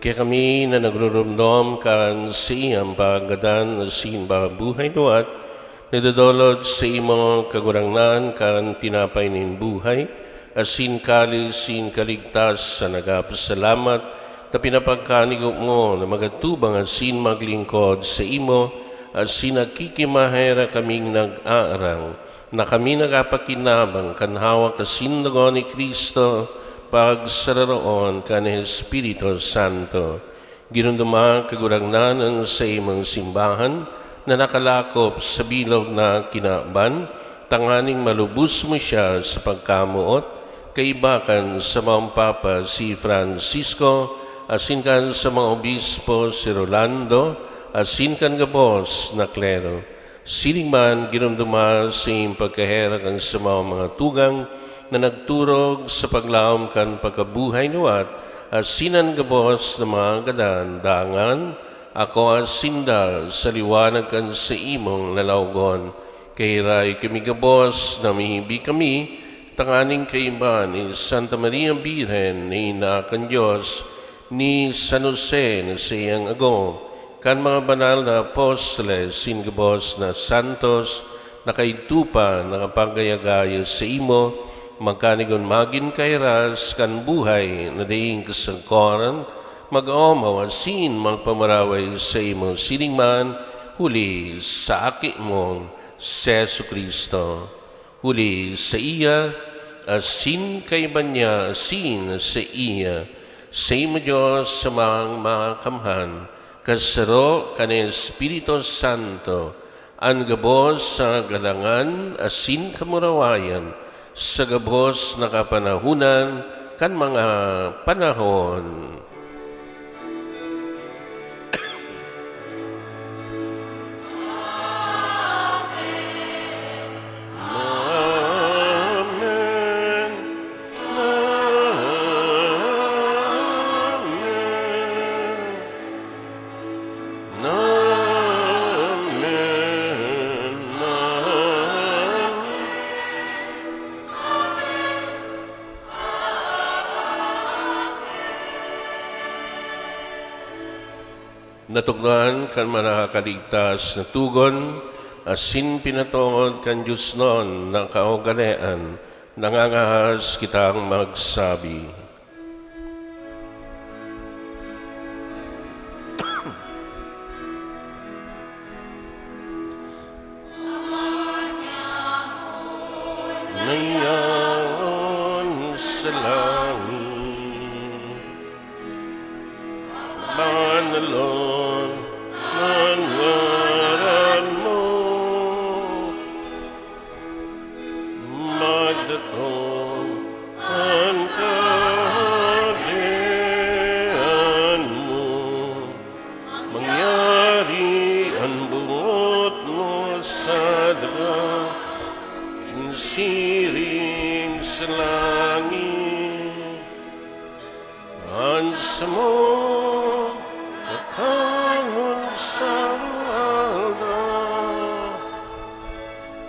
Kaya kami na nagrurumdom kan saiyang paggadan asin pagkabuhay liwat, nadodolot sa imo, Kagurangnan, kan tinapay nin buhay, asin kalis nin kaligtasan, nagpapasalamat ta pinapagkanigo mo na magatubang asin maglingkod sa imo, asin nakikimaherak kaming nag-aarang na kami nagpapakinabang kan hawak asin dugo ni Cristo, pagsararoon kan Espiritu Santo. Giromdoma, Kagurangnan, an saimong simbahan na nakalakop sa bilog na kinaban, tanganing malubos mo siya sa pagkamoot, kaiba kan samong Papa si Francisco, asin kan samong Obispo si Rolando, asin kan gabos na klero. Siring man, giromdoma sa iyong pagkaherak an samong mga tugang na nagturog sa paglaom kan pagkabuhay liwat, asin an gabos na mga gadan, dangan akoa sinda sa liwanag kan saimong lalawogon. Kahirai kami gabos na mihibi kami, tanganing kaiba ni Santa Maria Birhen na ina kan Dios, ni San Jose na saiyang ago, kan mga banal na apostoles, asin gabos na santos na kaidto pa nakapaggayo-gayo saimo, magkanigon magin kahiras kan buhay na daing kasagkoran, mag-oomaw asin magpamaraway saimo siring man, huli sa Aki mong si Jesu-Cristo. Huli saiya, asin kaiba niya, asin saiya, saimo Dios, Amang Makamhan, kasaro kan Espiritu Santo, an gabos na kagalangan asin kamurawayan, sa gabos na kapanahonan kan mga panahon. Amen. Amen. Amen. Amen. Natukdoan kan Manakaligtas na Togon, asin pinatood kan diosnon na kaugalean, nangangahas kitang magsabi. Nayaon sa langit, banalon an ngaran mo, magdatong an Kahadean mo, mangyari an boot mo sa daga, siring sa langit. An samong kakanon sa aldaw,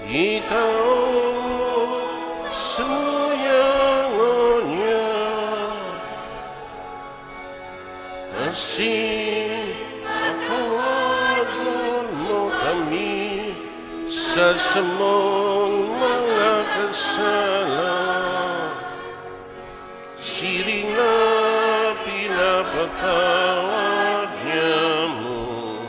itao samuya ngunyan, asin patawadon mo kami sa samong mga kasala, siring na pinapatawad niamo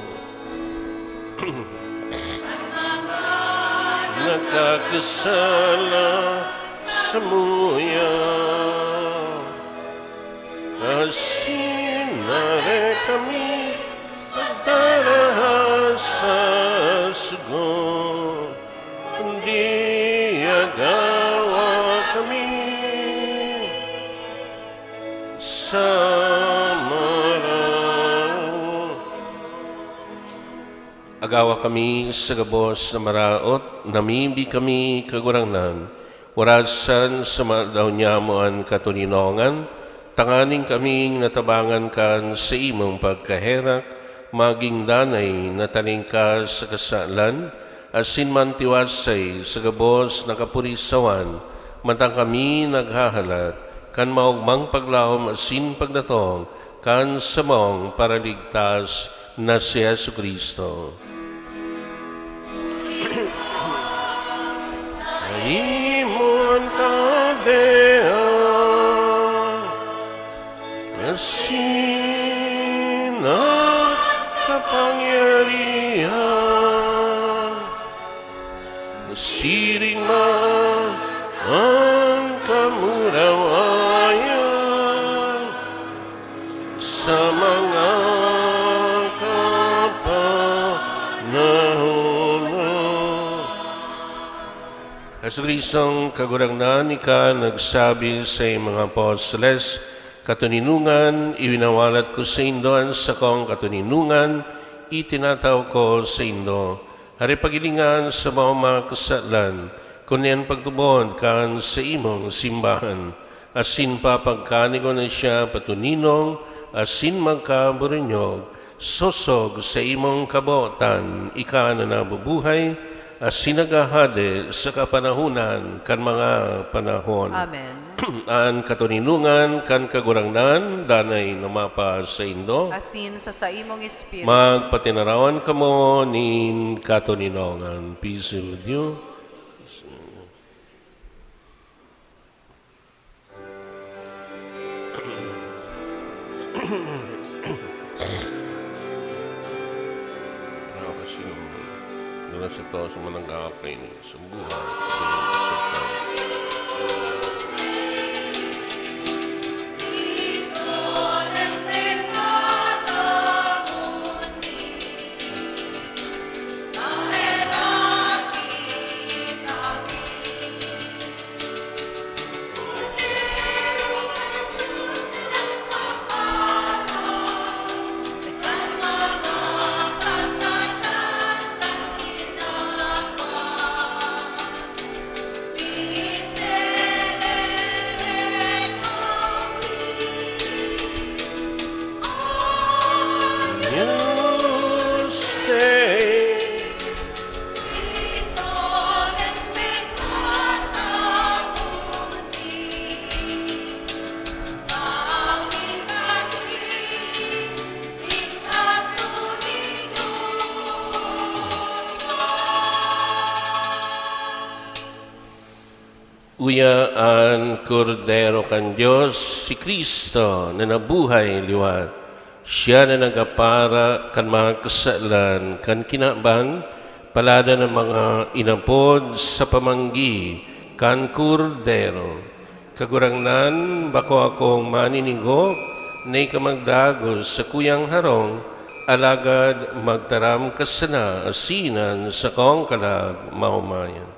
nakakasala samuya. Asin dai kami pagdaraha sa sugot, kundi an Agawa kami sa gabos na maraot, namibi kami, Kagurangnan, warasan sa mga daw niya mo an katoninongan, tanganing kaming natabangan kan sa imong pagkaherak, maging danay na talingkas sa kasalan, asin mantiwasay sa gabos na kapurisawan, mantang kami naghahalat kan maogmang paglahom asin pagdatong kan samong Paraligtas na si Jesu-Cristo. Saimon kadehan, asin ang kapangyarihan, siring man an kamurawayan sa mga kapanahonan. Jesu-Cristong Kagurangnan, ika nagsabi sa mga apostoles, "Katoninongan, iwinawalat ko saindo an sakong katoninongan, itinatao ko saindo." Hari pagilingan sa mga kasalan, kundi an pagtubod kan sa imong simbahan. Asin papagkanigon na siya patuninong asin magkaburinyog, sosog sa imong kabotan, ika na nabubuhay, asin naghahade sa kapanahonan kan mga panahon. Amen. An katoninongan kan Kagurangnan danay na mapasaindo. Asin sa saimong espiritu. Magpatinarawan kamo nin katoninongan. Peace be with you. Grabe siya. Doon sa taas, mananggapin. Uya an Kordero kan Dios, si Cristo na nabuhay liwat. Siya na nagkapara kan mga kasalan kan kinaban, paladan an mga inapod sa pamanggi kan Kordero. Kagurangnan, bako akong maninigo na ika magdagos sa kuyang harong, alagad magtaram ka sana asin an sakong kalag maomayan.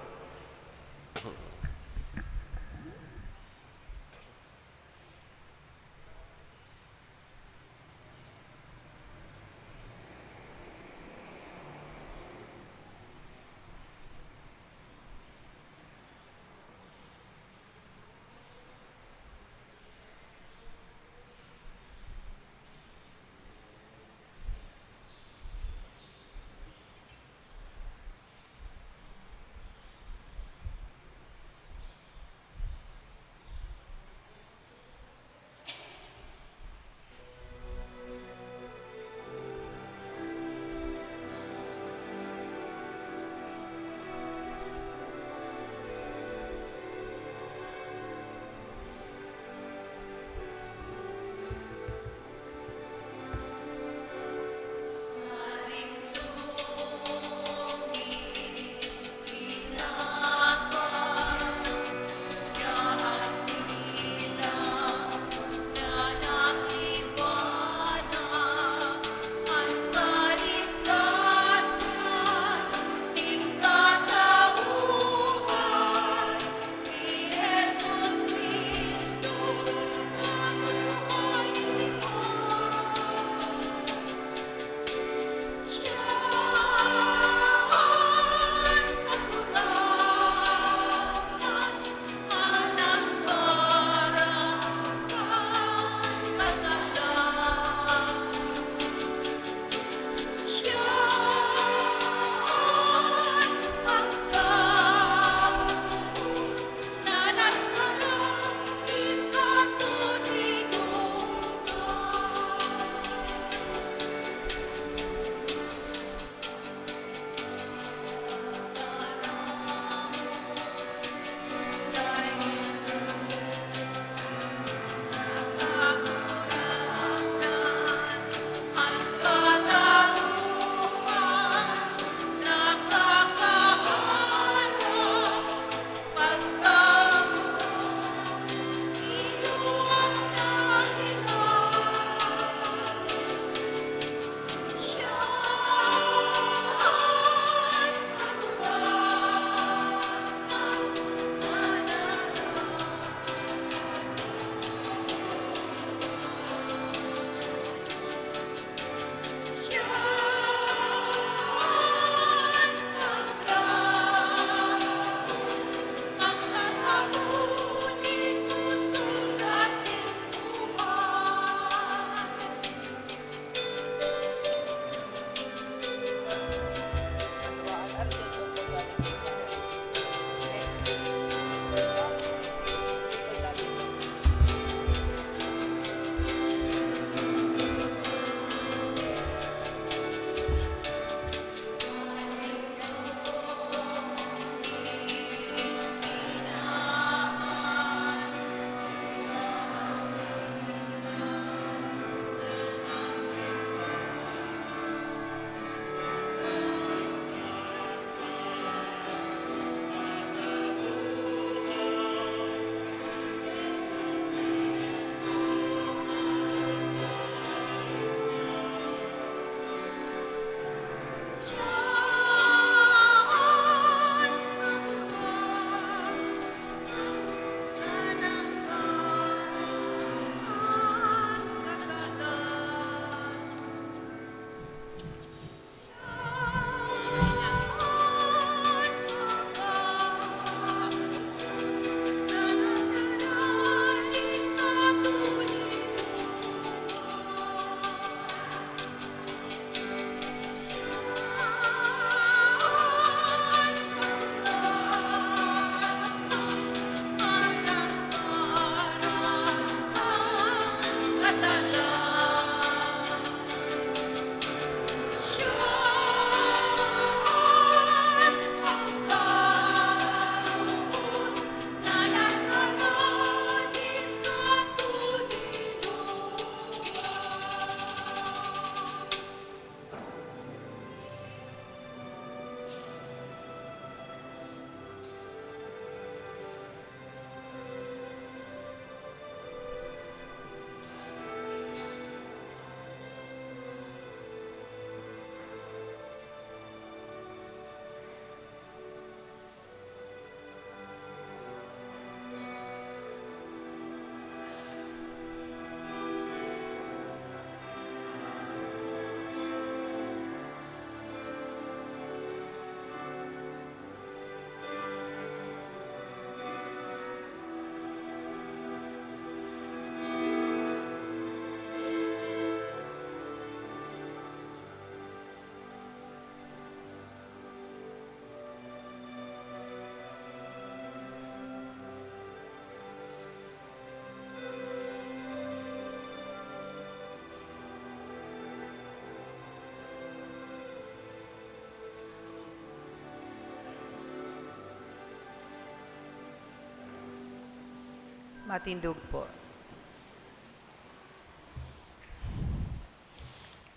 Matindog po.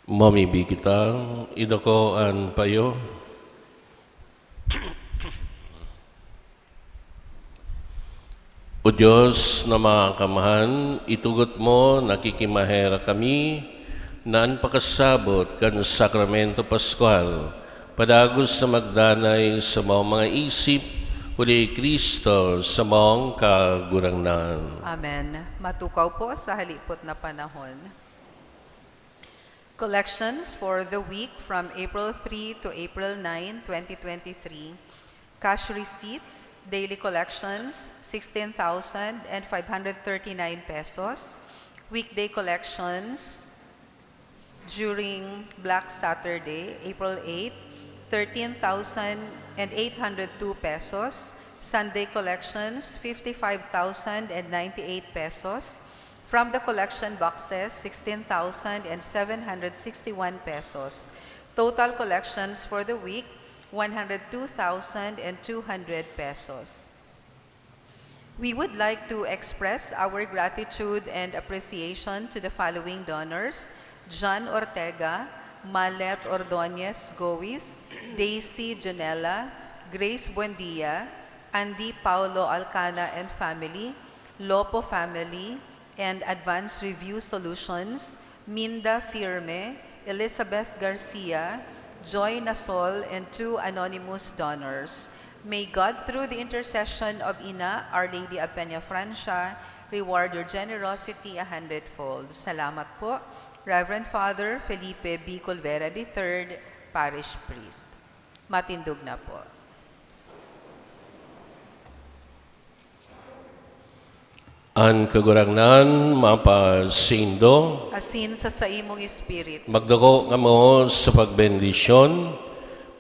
Mamibi kita, idako an payo. O Dios na makamhan, itugot mo, nakikimaherak kami, na an pakasabot kan Sakramento Pascual padagos na magdanay sa maong mga isip, huli Cristo sa maong Kagurangnan. Amen. Matukaw po sa halipot na panahon. Collections for the week from April three to April nine, twenty twenty-three. Cash receipts, daily collections, sixteen thousand and five hundred thirty-nine pesos. Weekday collections, during Black Saturday, April eight, thirteen thousand and eight hundred two pesos. Sunday collections, fifty-five thousand and ninety-eight pesos. From the collection boxes, sixteen thousand and seven hundred sixty-one pesos. Total collections for the week, one hundred two thousand and two hundred pesos. We would like to express our gratitude and appreciation to the following donors: John Ortega, Malet Ordonez Gowis, Daisy Junela, Grace Buendia, Andy Paulo Alcana and family, Lopo family, and Advance Review Solutions, Minda Firme, Elizabeth Garcia, Joy Nasol, and two anonymous donors. May God, through the intercession of Ina, Our Lady of Peñafrancia, reward your generosity a hundredfold. Salamat po, Reverend Father Felipe B. Colvera the third, Parish Priest. Matindog na po. An Kagurangnan mapasaindo. Asin sa saimong espiritu. Magduko kamo sa pagbendisyon.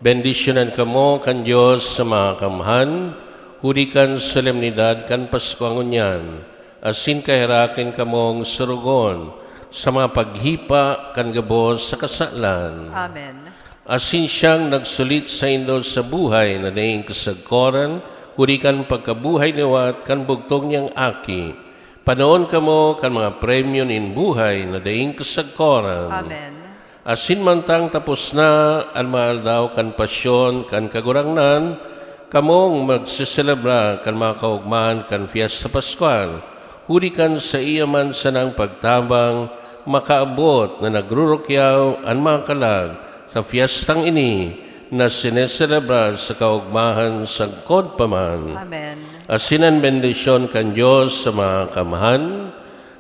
Bendisyonan kamo kan Dios sa Makamhan, huli kan solemnidad kan Paskwa ngunyan, asin kaheraki kamong sorogon sa mga paghipa kan gabos sa kasalan. Amen. Asin siyang nagsulit saindo sa buhay na daing kasagkoran, huli kan pagkabuhay liwat kan bugtong niyang Aki. Panoon kamo kan mga premyo nin buhay na daing kasagkoran. Amen. Asin mantang tapos na an mga aldaw kan pasyon kan Kagurangnan, kamong magseselebra kan mga kaogmahan kan Fiesta Pascual, huli kan saiya man sanang pagtabang makaabot na nagrurukyaw an mga kalag sa fiestang ini na sineselebra sa kaogmahan sagkod pa man. Amen. Asin an bendisyon kan Dios sa Makamhan,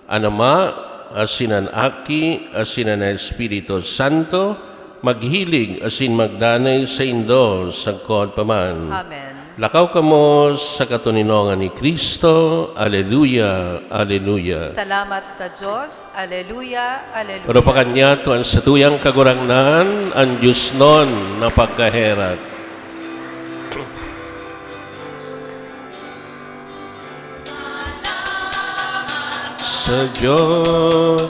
an Ama, asin an Aki, asin an Espiritu Santo, maghilig asin magdanay saindo sagkod pa man. Amen. Lakaw kamo sa katoninongan ni Cristo. Aleluya, aleluya. Salamat sa Dios. Aleluya, aleluya. Pano pa kanyato an satuyang Kagurangnan, an diosnon na pagkaherak. Sa Dios,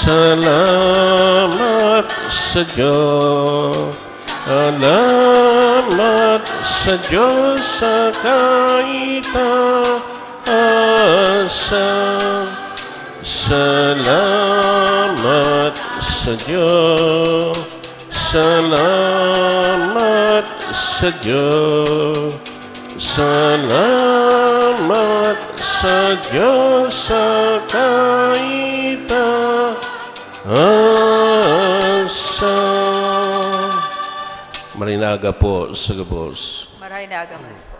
salamat sa Dios. Salamat sa Dios sa kaitaasan. Salamat sa Dios. Salamat sa Dios. Salamat sa Dios sa kaitaasan. Maray na aga po sa gabos. Maray na aga man.